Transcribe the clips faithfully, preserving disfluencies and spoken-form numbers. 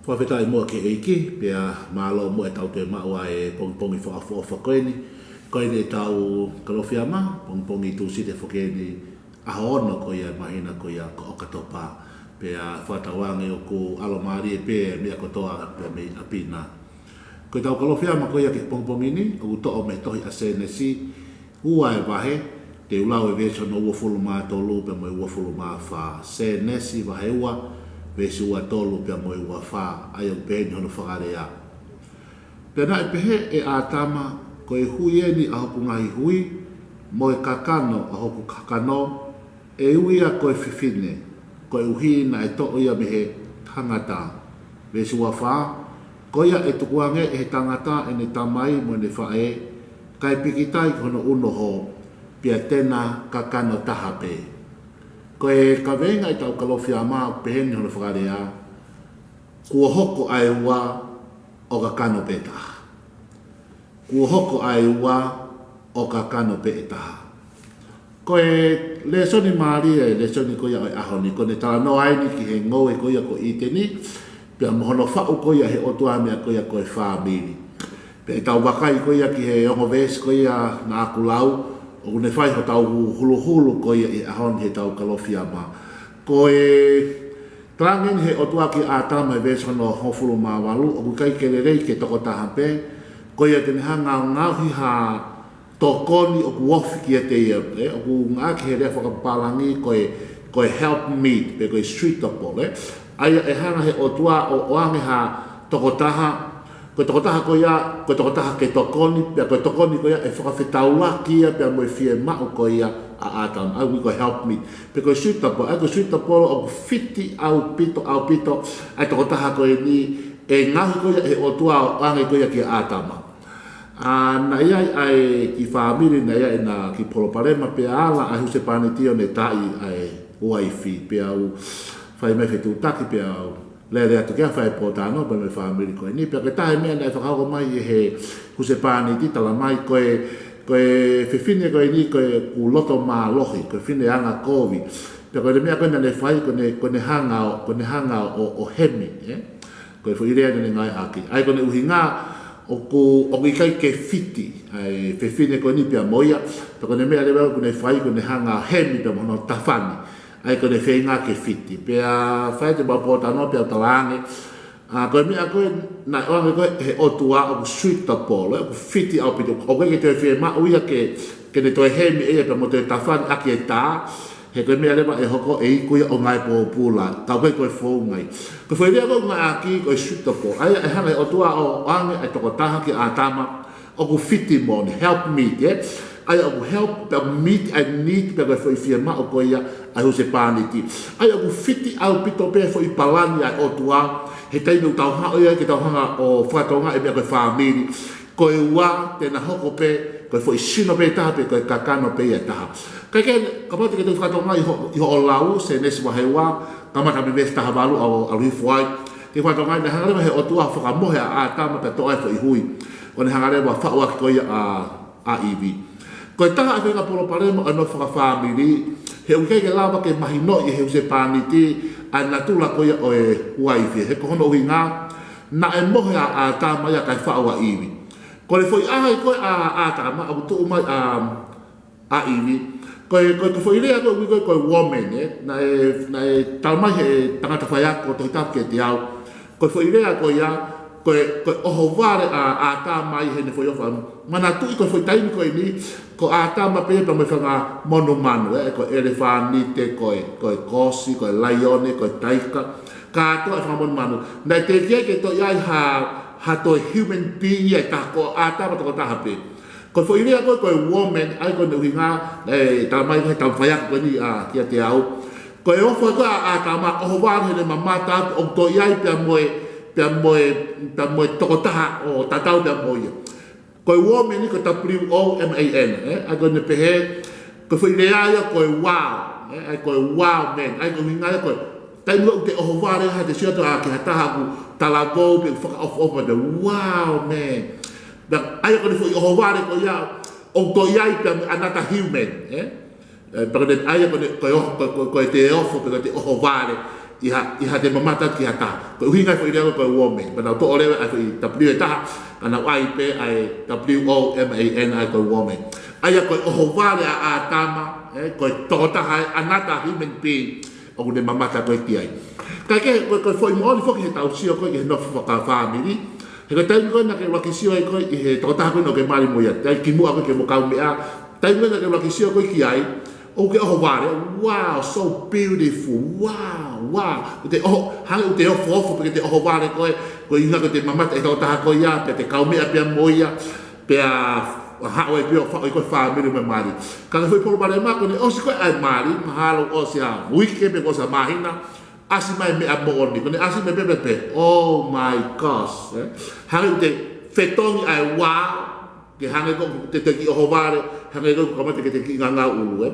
Fakafetaʻi muʻa ki he ʻEiki, pea mālō muʻa ʻetau toe maʻu ʻa e pongipongi fakaʻofoʻofa ko eni. Ko eni ʻetau Kalofiama, pongipongi Tūsite foki eni, ʻaho ono ko ia ʻo e māhina ko ia ko ʻOkatopa. Pea fakatauange ʻoku ʻalomālie pē meʻa kotoa pea mei ʻapi na. Ko ʻetau Kalofiama ko ia ki he pongipongi ni, ʻoku toʻo mei he tohi ʻa Sēnesi, ua e vahe, te u lau e veesi hono uofulu mā tolu pea mo e uofulu mā fā. Sēnesi vahe ua, veesi ua tolu pea mo e ua fā, ʻa ia ʻoku pehē ni hono fakalea. Pea naʻe pehē ʻe ʻĀtama, ko e hui eni ʻa hoku ngaahi hui, mo e kakano ʻa hoku kakano, ʻe ui ia ko e fefine, koeʻuhi naʻe toʻo ia mei he tangata. Veesi ua fā, ko ia ʻe tukuange ʻe he tangata ʻene tamai mo ʻene faʻē, kae pikitai ki hono ʻunoho, pea te na kakano taha pē. Ko e kaveinga ʻetau Kalofiama ʻoku pehē ni hono fakalea, kuo hoko ʻa e ua ʻo kakano pē taha. Kuo hoko ʻa e ua ʻo kakano pē ʻe taha. Ko e lēsoni mālie, e lēsoni ko ia ʻo e ʻaho ni, ko ʻene talanoa eni ki he ngoue ko ia ko ʻĪteni, pea mo hono faʻu ko ia ʻe he ʻOtua meʻa ko ia ko e fāmili. Pea ʻi heʻetau vakai ko ia ki he ongo veesi ko ia naʻa ku lau, ʻoku ne fai hotau huluhulu ko ia ʻi he ʻaho ni heʻetau Kalofiama. Ko e Talaange ʻe he ʻOtua kia ʻĀtama he veesi hono hongofulu mā valu, ʻoku ʻikai ke lelei ke toko taha pē, ko ia te ne hanga ʻo ngaohi ha tokoni ʻoku ofi kiate ia, ē, ʻoku ngāueʻaki he lea fakapālangi ko e, ko e help meet, pe ko e suitable, ē. ʻA ia ʻe hanga ʻe he ʻOtua ʻo ʻoange ha toko taha, ko e toko taha ko ia, ko e toko taha ke tokoni, pea ko e tokoni ko ia ʻe fakafetaulaki ia pea mo e fiemaʻu ko ia ʻa ʻĀtama, ʻa ia ʻoku ui ko e help meet. Pe ko e suitable, ʻa ia ko e suitable ʻoku fiti ʻaupito, ʻaupito, ʻa e toko taha ko eni, ʻe ngaohi ko ia ʻe he ʻOtua ʻo ʻoange ko ia kia ʻĀtama. ʻA, naʻe ʻi ai ʻa e kiʻi fāmili, naʻe ʻi ai ʻena kiʻi palopalema pea ala ʻa e husepāniti ʻo ne taaʻi ʻa e uaifi, pea u fai mai fetuʻutaki pea u lele atu ke fai pōtalanoa pea mo e fāmili ko eni, pea ko e taha e meʻa naʻe fakahoko mai ʻe he husepāniti, talamai ko e, ko e fefine ko eni ko e ʻoku loto mālohi, ko e fefine anga kovi. Pea ko e meʻa ko ē naʻa ne fai ko ʻene, ko ʻene hanga ʻo, ko ʻene hanga ʻo, ʻo hemi, ē? Ko e foʻi lea naʻa ne ngāueʻaki. ʻA ia ko ʻene ʻuhinga ʻoku, ʻoku ʻikai ke fiti ʻa e fefine ko eni pea mo ia, pea ko ʻene meʻa leva ʻoku ne fai ko ʻene hanga ʻo hemi pea mo hono tafani. ʻA ia ko ʻene feinga ke fiti. Pea fai atu e pōtalanoa pea u talaange, ʻa, ko e meʻa ko ē naʻe ʻoange ko ē ʻe he ʻOtua ʻoku suitable, ē, ʻoku fiti ʻaupito. ʻOku ʻikai ke toe fiemaʻu ia ke, ke ne toe hemi ʻe ia pea mo toe tafani ʻaki e tā, he ko e meʻa leva ʻe hoko ʻe iku ia ʻo ngāue pōpula, ka ʻoku ʻikai ko e founga ia. Ko e foʻi lea ko ē ʻoku ngāueʻaki ko e suitable. ʻA ia ʻe hanga ʻe he ʻOtua ʻo ʻoange ʻa e toko taha kia ʻĀtama, ʻoku fiti moʻoni, help meet, ē? ʻA ia ʻoku help, pea meet ʻa e need, pea ko e foʻi fiemaʻu ko ia ʻa e husepāniti. ʻA ia ʻoku fiti ʻaupito pē foʻi palani ʻa e ʻOtua, he taimi ʻoku tau haʻu ai ke tau hanga ʻo fakatokangaʻi e meʻa ko e fāmili. Ko e ua, te na hoko pē, ko e foʻi sino pē taha pē, ko e kakano pē ia taha. Kae kehe, kapau te ke toe fakatokangaʻi ʻi ho, ʻi hoʻo lau, Sēnesi vahe ua, kamata mei he veesi taha valu ʻo, ʻo ʻalu hifo ai. Te ke fakatokangaʻi naʻe hanga leva ʻe he ʻOtua ʻo fakamohe ʻa ʻĀtama pea toʻo ai e foʻi hui. ʻO ne hanga leva ʻo faʻu ʻaki ko ia ʻa, ʻa ʻIvi. Ko e taha e faʻahinga palopalema ʻo e nofo fakafāmili, he ʻoku ʻikai ke lava ke mahinoʻi ʻe he husepāniti ʻa e natula ko ia ʻo e uaifi. He ko hono ʻuhinga, naʻe mohe ʻa ʻĀtama ia kae faʻu ʻa ʻIvi. Ko e foʻi ʻaho ko ē ʻa, ʻa ʻĀtama, ʻoku tuʻu mai ʻa, ʻa ʻIvi. Ko e, ko e, ko e foʻi lea ko ē ʻoku ui ko ē ko e woman, ē? Naʻe, naʻe talamai ʻe he tangata faiako Tohi Tapu kiate au. Ko e foʻi lea ko ia, ko e, ko e ʻohovale ʻa, ʻa ʻĀtama ʻi heʻene foʻi ʻofa. Manatuʻi ko e foʻi taimi ko eni, ko ʻĀtama pē ia pea mo e fanga monumanu, ē? Ko e ʻelefānite, ko e, ko e kosi, ko e laione, ko e taika. Kātoa e fanga monumanu. Naʻe teʻeki ai ke toe ʻi ai ha, ha toe human being ia ʻe taha, ko ʻĀtama toko taha pē. Ko e foʻi lea ko ē ko e woman, ʻa ia ko ʻene ʻuhinga, ē, talamai ʻe he tama faiako ko eni, ʻa, kiate au. Ko e ʻofa ko ē ʻa, ʻa ʻĀtama, ʻohovale heʻene mamata atu, ʻoku toe ʻi ai pea mo e, pea mo e, pea mo e toko taha ʻo tatau pea mo ia. Ko e woman ʻi he ko e W O M A N, ē? ʻA ia ko ʻene pehē, ko e foʻi lea ia ko e wow, ē? ʻA ia ko e wow man, ʻa ia ko e ʻuhinga ia ko e, taimi ʻoku te ʻohovale ai te sio atu ʻa ki ha taha ʻoku talavou pe ʻoku fakaʻofoʻofa te wow man. Pea ʻa ia ko ʻene foʻi ʻohovale ko ia, ʻoku toe ʻi ai pea mo e another human, ē? Ē, pea ko ʻene ʻa ia ko ʻene, ko e ʻo, ko, ko, ko ʻete ofo, pe ko ʻete ʻohovale. ʻi ha, ʻi haʻate mamata ki ha taha. Ko e ʻuhinga e foʻi lea ko e woman. Pea nau toʻo leva ʻa e foʻi W ʻe taha, ka nau ʻai pē ʻa e W O M A N, ʻa ia ko e woman. ʻA ia ko e ʻohovale ʻa ʻĀtama, ē, ko e tokotaha, ē, another human being, ʻoku ne mamata ko ē ki ai. Kae kehe, ko e, ko e foʻi moʻoni foki heʻetau sio ko ē ki he nofo fakafāmili. He ko e taimi ko ē naʻa ke ʻuluaki sio ai ko ē ʻi he tokotaha ko ē naʻa ke mali mo ia, taimi kimuʻa ko ē ke mo kaumeʻa, taimi ko ē naʻa ke ʻuluaki sio ko ē ki ai, ʻoku ke ʻohovale, wow, so beautiful, wow, wow. ʻOku te ʻoho, hangē ʻoku te ofoofo pē ke te ʻohovale ko ē, ko e ʻuhinga ko ʻete mamata he tokotaha ko ia, pea te kaumeʻa pea mo ia, pea haʻu ai pē ʻo faʻu ʻi ko e fāmili mo e mali. Ka ko e foʻi palopalema ko ʻene ʻosi ko ē ʻa e mali, mahalo ʻosi ha uike pe kuo ʻosi ha māhina, ʻasi mai e meʻa moʻoni, ko ʻene ʻasi mai pē pea pehē, oh my gosh, ē? Hangē ʻoku te fetongi ʻa e wow, ke hangē ko ē te te kiʻi ʻohovale, hangē ko ē ʻoku kamata ke te kiʻi ngangau ʻulu, ē?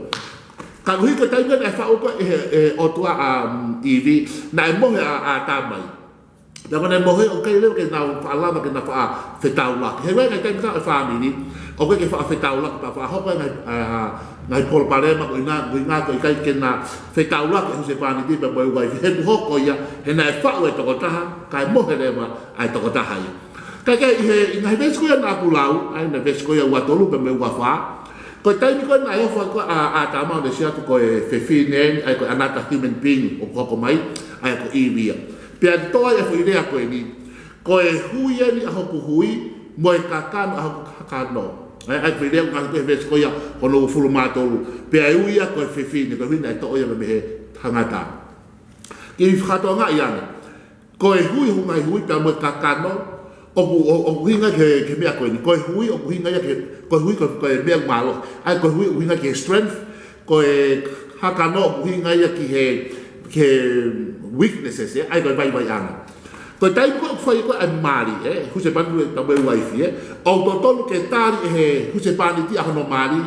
Ka ʻuhi ko e taimi naʻe faʻu ko ē ʻe he, ʻe he ʻOtua ʻa, um, ʻIvi, naʻe mohe ʻa, ʻa ʻĀtama ia. Pea ko ʻene mohe ʻoku ʻikai leva ke nau faʻa lava ke nau faʻa fetaulaki. He ʻoku ʻi ai e ngaahi taimi ʻa e fāmili, ʻoku ʻikai ke faʻa fetaulaki, pea faʻa hoko e ngaahi, ā, ngaahi palopalema ko ena, ko e ʻuhinga ko e ʻikai ke na fetaulaki e husepāniti pea mo e uaifi. He ʻoku hoko ia, he naʻe faʻu e tokotaha, kae mohe leva ʻa e tokotaha ia. Kae kehe ʻi he, ʻi he ngaahi veesi ko ia naʻa ku lau, ʻa ia ʻa e veesi ko ia ua tolu pea mo e ua fā. Ko e taimi ko ē naʻe ʻofa ko ē ʻa, ʻa ʻĀtama ʻo ne sio atu ko e fefine eni, ʻa ia ko e another human being ʻoku hoko mai, ʻa ia ko ʻIvi ia. Pea toʻo ai e foʻi lea ko eni, ko e hui eni ʻa hoku hui, mo e kakano ʻa hoku kakano. ʻA ia, ʻa ia ko e foʻi lea ʻoku ngāueʻaki he veesi ko ia hono uofulu mā tolu. Pea ui ia ko e fefine, ko e hui naʻe toʻo ia mei he tangata. Kiʻi fakatokangaʻi ange. Ko e hui, hoku ngaahi hui, pea mo e kakano, ʻoku, ʻo, ʻoku ʻuhinga ki he, ki he meʻa ko eni. Ko e hui, ʻoku ʻuhinga ia ki he, ko e hui, ko, ko e meʻa mālohi. ʻA ia, ko e hui, ʻoku ʻuhinga ki he strength, ko e kakano, ʻoku ʻuhinga ia ki he, ki he weaknesses, ē? ʻA ia, ko e vaivaiʻanga. Ko e taimi ko ē ʻoku fai ko ē ʻa e mali, ē? Husepāniti pea mo e uaifi, ē? ʻOku totonu ke tali ʻe he husepāniti ʻa hono mali,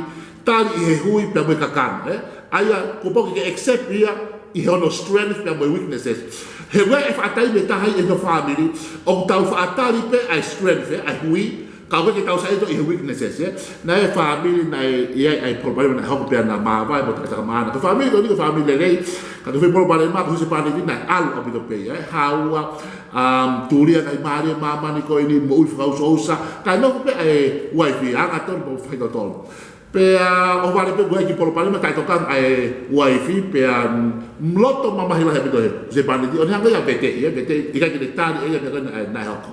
tali ʻe he hui pea mo e kakano, ē? ʻA ia, kuo pau ke ke accept ia ʻi hono strength pea mo e weaknesses. He ʻoku ʻi ai e faʻa taimi ʻe taha ʻi he fāmili, ʻoku tau faʻa tali pē ʻa e strength, ē, ʻa e hui, ka ʻoku ʻikai ke tau saiʻia ʻi he weaknesses, ē. Naʻe ʻi ai e fāmili naʻe ʻi ai ʻa e palopalema naʻe hoko pea na māvae mo takataha maʻana. Ko e fāmili ko eni ko e fāmili lelei, ka ko e foʻi palopalema ko e husepāniti naʻe ʻalu ʻaupito pē ia, ē. Haʻu ʻo, um, tulia ngaahi mālie ʻa māmani ko eni, moʻui fakaʻusaʻusa, kae nofo pē ʻa e uaifi, angatonu mo faitotonu. Pea ʻohovale pē, ʻoku ʻi ai e kiʻi palopalema taʻetokanga ʻa e uaifi, pea, mm, loto mamahi lahi ʻaupito ʻa e husepāniti, ʻo ne hanga ia ʻo veteʻi, ē, veteʻi, ʻikai ke ne tali ʻe ia e meʻa ko ē naʻe, naʻe hoko.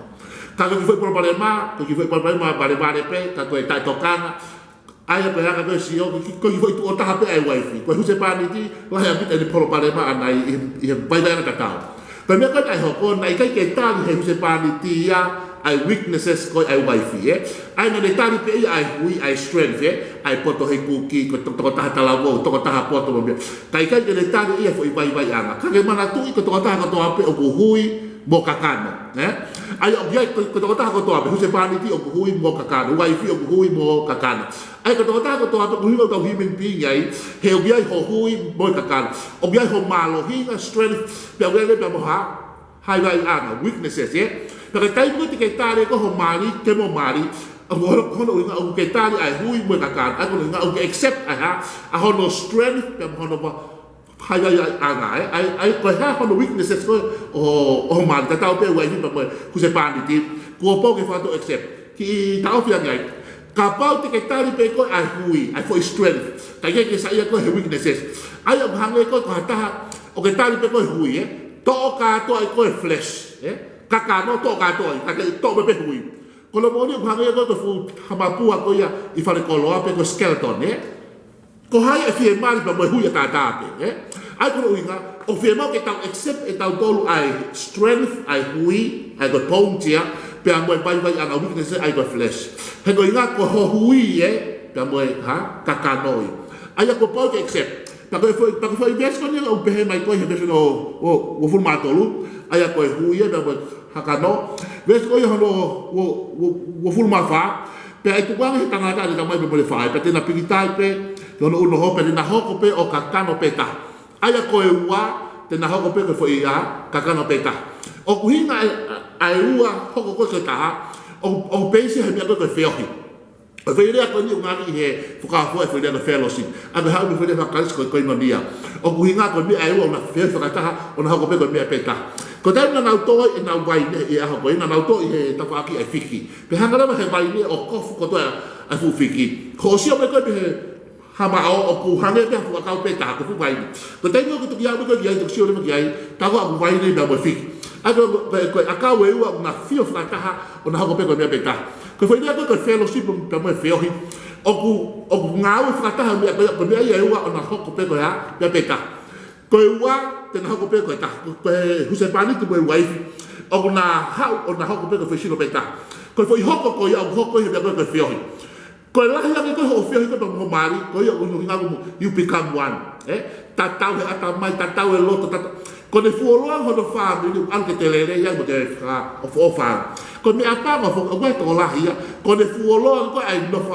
Ka ko e kiʻi foʻi palopalema, ko e kiʻi foʻi palopalema valevale pē, ka ko e taʻetokanga, ʻa ia ko e anga ko ē e sio, ko e kiʻi, ko e kiʻi foʻi tuʻo taha pē ʻa e uaifi. Ko e husepāniti, lahi ʻaupito ʻene palopalema ʻaʻana ʻi, ʻi, ʻi he vaivaiʻanga tatau. Ko e meʻa ko ē naʻe hoko, naʻe ʻikai ke tali ʻe he husepāniti ia ʻa e weaknesses ko ē ʻa e uaifi, ē. ʻA ia naʻa ne tali pē ia ʻa e hui, ʻa e strength, ē. ʻA e poto he kuki, ko e to-, tokotaha talavou, tokotaha poto mo e meʻa. Kae ʻikai ke ne tali ia e foʻi vaivaiʻanga. Ka ke manatuʻi ko e tokotaha kotoa pē ʻoku hui mo kakano, ē. ʻA ia ʻoku ʻi ai ko e, ko e tokotaha kotoa pē, husepāniti ʻoku hui mo kakano, uaifi ʻoku hui mo kakano. ʻA ia ko e tokotaha kotoa pē ʻoku ʻuhinga ʻoku tau human being ai, he ʻoku ʻi ai ho hui mo e kakano. ʻOku ʻi ai ho mālohinga, strength, pea ʻoku ʻi ai leva pea mo ha, ha vaivaiʻanga, weaknesses, ē. Pea ko e taimi ko ē te ke tali ko ē ho mali, ke mo mali, ʻa hono, hono ʻuhinga ʻoku ke tali ʻa e hui mo e kakano, ʻa ia ko hono ʻuhinga ʻoku ke accept ʻa e hā, ʻa hono strength, pea mo hono va-, ha vaivaiʻanga, ē. ʻA ia, ʻa ia ko e hā hono weaknesses ko ē ʻo, ʻo ho mali, tatau pē uaifi pea mo e husepāniti, kuo pau ke fakatau accept. Kiʻi taʻofi ange ai. Kapau te ke tali pē koe ʻa e hui, ʻa e foʻi strength, kae ʻikai ke saiʻia koe he weaknesses. ʻA ia ʻoku hangē koe ko ha taha, ʻoku ke tali pē koe hui, ē? Toʻo kātoa ʻe koe flesh, ē? Kakano toʻo kātoa, ka ke toʻo pē hui. Ko hono moʻoni ʻoku hangē koe ko e fuʻu hamapua ko ia ʻi falekoloa pe ko e skeleton, ē? Ko hai ʻe fiemali pea mo e hui ʻataʻatā pē, ē? ʻA ia ko hono ʻuhinga, ʻoku fiemaʻu ke tau accept ʻe tautolu ʻa e strength, ʻa e hui, ʻa ia ko e bones ia, pea mo e vaivaiʻanga, weakness, ʻa ia ko e flesh. He ko e ʻuhinga ko ho hui ē, pea mo e, hā, kakano ia. ʻA ia kuo pau ke accept. Pea ko e foʻi, pea ko e foʻi veesi ko eni ʻoku pehē mai ko ē he veesi hono, ʻo, uofulu mā tolu, ʻa ia ko e hui ē, pea mo e kakano. Veesi ko ia hono, ʻo, ʻo, uofulu mā fā, pea ʻe tukuange ʻe he tangata ʻene tamai pea mo ʻene faʻē, pea te na pikitai pē ki hono ʻunoho, pea te na hoko pē ʻo kakano pē taha. ʻA ia ko e ua, te na hoko pē ko e foʻi, hā, kakano pē taha. ʻOku ʻuhinga ʻa e, ʻa e ua hoko ko ē ko e taha, ʻoku, ʻoku peisi he meʻa ko ē ko e feohi. Ko e foʻi lea ko eni ʻoku ngāueʻaki he Fuakava Foʻou e foʻi lea ko e fellowship. ʻA ia ko e haʻu mei he foʻi lea faka-Kalisi ko e koinonia. ʻOku ʻuhinga ko e meʻa ʻe ua ʻoku na feohi fakataha ʻo na hoko pē ko e meʻa pē taha. Ko e taimi naʻa nau tō ai ʻenau vaine he ʻaho ko ē, naʻa nau tō ʻi he tafaʻaki ʻa e fiki. Pea hanga leva he vaine ʻo kofu kotoa ʻa e fuʻu fiki. Ko hoʻo sio mai ko ē mei he hamaʻo ʻoku hangē pē ha fuʻu ʻakau pē taha ko e fuʻu vaine. Ko e taimi ʻoku toki aʻu mai ko ē ki ai, toki sio leva ki ai, tā ko ē ʻoku vaine pea mo e fiki. ʻA ia ko e, ko e, ko e ʻakau ʻe ua ʻoku na feohi fakataha ʻo na hoko pē ko e meʻa pē taha. Ko e foʻi lea ko ē ko e fellowship pea mo e feohi. ʻOku, ʻoku ngāue fakataha meʻa ko ē, ko e meʻa ia ʻe ua ʻo na hoko pē ko e hā, meʻa pē taha. Ko e ua, te na hoko pē ko e taha. Ko e husepāniti mo e uaifi. ʻOku na haʻu ʻo na hoko pē ko e foʻi sino pē taha. Ko e foʻi hoko ko ia ʻoku hoko ʻi he meʻa ko ē ko e feohi. Ko e lahi ange ko ē hoʻo feohi ko ē pea mo ho mali, ko ia ʻoku ʻuhinga ko e you become one. Ē? Tatau he ʻatamai, tatau e loto, tatau. Ko ʻene fuoloa hono fāmili, ʻalu ke te lelei ai mo te fakaʻofoʻofa. Ko e meʻapango foki, ʻoku ʻi ai e tokolahi ia, ko ʻene fuoloa ko ē ʻa e nofo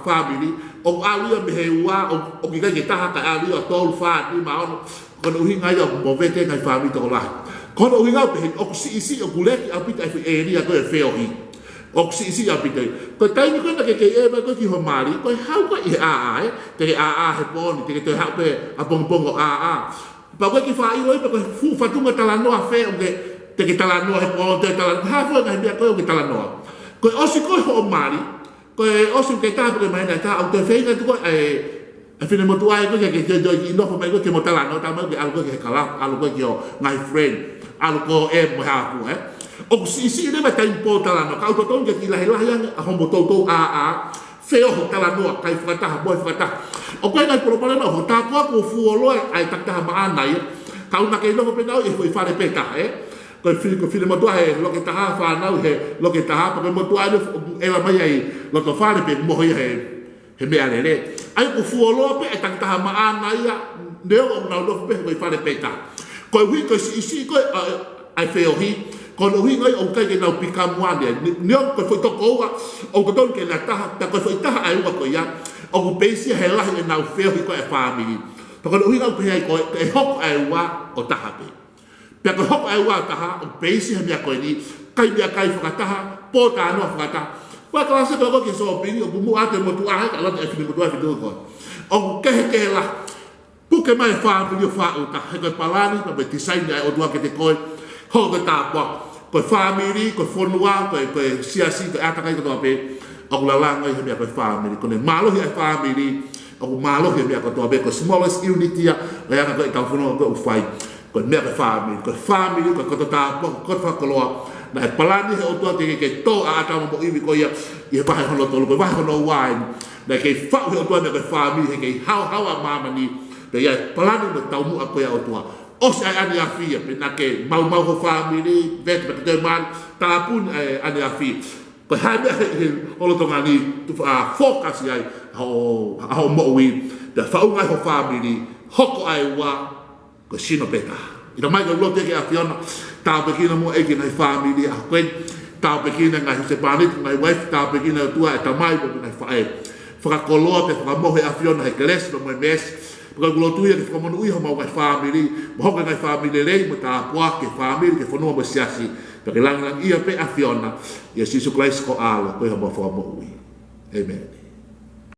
fāmili, ʻoku ʻalu ia mei he ua, ʻo, ʻoku ʻikai ke taha, kae ʻalu ia ʻo tolu, fā, nima, ono. Ko hono ʻuhinga ia ʻoku movete e ngaahi fāmili tokolahi. Ko hono ʻuhinga pē heni ʻoku siʻisiʻi, ʻoku leki ʻaupito ʻa e foʻi ʻēlia ko ē feohi. ʻOku siʻisiʻi ʻaupito. Ko e taimi ko ē naʻa ke kei ʻeva ko ē ki ho mali, ko e haʻu ko ē ʻi he ʻāʻā, ē? Te ke ʻāʻā he pooni, te ke toe haʻu pē ʻapongipongi ʻo ʻāʻā. Pea ko e kiʻi faʻa ʻilo ia pe ko e fuʻu fatunga talanoa fē ʻoku ke, te ke talanoa he pooni, te ke talanoa, hā fua e ngaahi meʻa ko ē ʻoku ke talanoa. Ko e ʻosi ko ē hoʻo mali, ko e ʻosi ke taha pe ke maheni ʻe taha, ʻoku toe feinga atu ko ē ʻa e, ʻa e finemotuʻa ē ko ē ke, ke, ke, ke nofo mai ko ē ke mo talanoa, tā mai ke ʻalu ko ē ki he kalapu, ʻalu ko ē ki hoʻo ngaahi friend, ʻalu ko ē mo e hā fua, ē? ʻOku siʻisiʻi leva e taimi pōtalanoa, ka ʻoku totonu ke kiʻi lahilahi ange ʻa hoʻomo toutou ʻāʻā, feohi talanoa, kai fakataha, mohe fakataha. ʻOku ʻi ai e ngaahi palopalema, ʻoku tā ko ā kuo fuoloa ʻa e takitaha maʻana ia, ka ʻoku na kei nofo pē naua ʻi he foʻi fale pē taha, ē? Ko e fili, ko e finemotuʻa he loki taha, fānau he loki taha, pea ko e motuʻa ʻoku ʻeva mai ai lotofale pē mohe ia he, he meʻalele. ʻA ia kuo fuoloa pē ʻa e takitaha maʻana ia, neongo ʻoku nau nofo pē he foʻi fale pē taha. Koeʻuhi ko e siʻisiʻi ko ē ʻa, ʻa e feohi, ko hono ʻuhinga ia ʻoku ʻikai ke nau become one ia. Ne-, neongo ko e foʻi tokoua, ʻoku totonu ke na taha, tā ko e foʻi taha ʻa e ua ko ia, ʻoku peisi ia he lahi ʻenau feohi ko ē ʻa e fāmili. Pea ko hono ʻuhinga ʻoku pehē ai ko e, ko e hoko ʻa e ua ʻo taha pē. Pea ko e hoko ʻa e ua ʻo taha, ʻoku peisi he meʻa ko eni, kai meʻakai fakataha, pōtalanoa fakataha. Ko e kalasi ko ē ko ē ki he sōpingi, ʻoku muʻa atu e motuʻa he, ka ʻalu atu e finemotuʻa he finemotuʻa ko ē. ʻOku kehekehe lahi. Puke mai e fāmili ʻo faʻu taha, he ko e palani, pea mo e tisaini ʻa e ʻOtua kiate koe, hoko ko e tāpuaki, ko e fāmili, ko e fonua, ko e, ko e siasi, ko e ʻātakai kotoa pē, ʻoku lalanga ʻi he meʻa ko e fāmili. Ko ʻene mālohi ʻa e fāmili, ʻoku mālohi e meʻa kotoa pē, ko e smallest unit ia, ʻa e anga ko ē ʻetau fononga ko ē ʻoku fai. Ko e meʻa ko e fāmili, ko e fāmili, ko e koto tāpuaki, ko e koto fakakoloa. Naʻe palani he ʻOtua ke, ke, ke tō ʻa ʻĀtama mo ʻIvi ko ia ʻi he vahe hono tolu, ko e vahe hono ua eni. Naʻe kei faʻu he ʻOtua e meʻa ko e fāmili, he kei haohaoa ʻa māmani, pea ʻi ai e palani mo e taumuʻa ko ia ʻa e ʻOtua. ʻOsi ʻa e ʻaneafi ia, pea naʻa ke maumau ho fāmili, vete pea ke toe mali, tāpuni ʻa e ʻaneafi. Ko e hā e meʻa he, he lolotonga ni, tufa ʻa focus ai, ʻa hoʻo, ʻa hoʻo moʻui, pea faʻunga ai ho fāmili, hoko ʻa e ua, ko e sino pē taha. ʻI he tamai ko e lotu ki he ʻAfiona, tāpuekina muʻa ʻEiki e ngaahi fāmili ʻa ko ē, tāpuekina e ngaahi husepāniti, ngaahi uaifi, tāpuekina e ʻOtua e tamai mo e ngaahi faʻē. Fakakoloa pea fakamohe ʻAfiona he kelesi pea mo e meesi. Pea ko e lotu ia ke fakamonūʻia homau ngaahi fāmili, mo hoko ko e ngaahi fāmili lelei, mo tāpuaki ki he fāmili, ki he fonua mo e siasi. Pea ke langilangiʻia pē ʻAfiona, ʻia Sīsū Kalaisi ko ho ʻAlo, ko homau Fakamoʻui. ʻĒmeni.